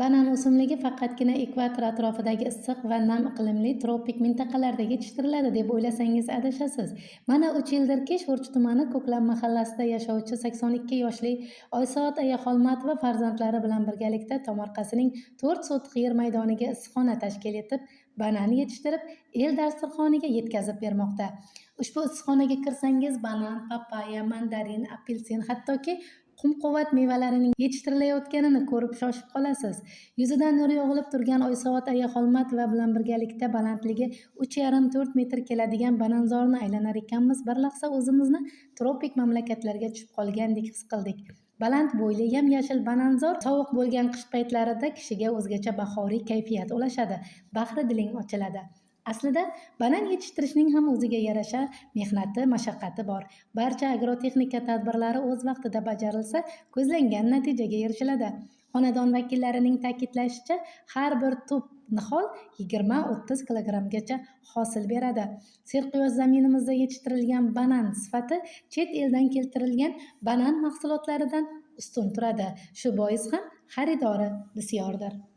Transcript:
Banan o'simligi faqatgina ekvator atrofidagi issiq va nam iqlimli tropik mintaqalarda yetishtiriladi deb o'ylasangiz adashasiz. Mana 3 yildirki, Sho'rchi tumani Ko'klam mahallasida yashovchi 82 yoshli Oysoat aya Xolmatova farzandlari bilan birgalikda tomorqasining 4 sotix yer maydoniga issiqxona tashkil etib, banan yetishtirib, el dasturxoniga yetkazib bermoqda. Ushbu issiqxonaga kirsangiz banan, papaya, mandarin, apelsin, hattoki qumquvat mevalarining yetishtirilayotganini ko'rib shoshib qolasiz. Yuzidan nur yog'ilib turgan Oysoat aya Xolmatova bilan birgalikda balandligi 3,5-4 metr keladigan bananzorni aylanar ekanmiz, bir lahza o'zimizni tropik mamlakatlarga tushib qolgandek his qildik. Baland bo'yli yam-yashil bananzor sovuq bo'lgan qish paytlarida kishiga o'zgacha bahoriy kayfiyat ulashadi, bahri diling ochiladi. Aslida banan yetishtirishning ham o'ziga yarasha mehnati, mashaqqati bor. Barcha agrotexnika tadbirlari o'z vaqtida bajarilsa, ko'zlangan natijaga erishiladi. Xonadon vakillarining ta'kidlashicha, har bir tup nihol 20-30 kilogrammgacha hosil beradi. Serquyosh zaminimizda yetishtirilgan banan sifati chet eldan keltirilgan banan mahsulotlaridan ustun turadi. Shu bois ham xaridori bisyordir.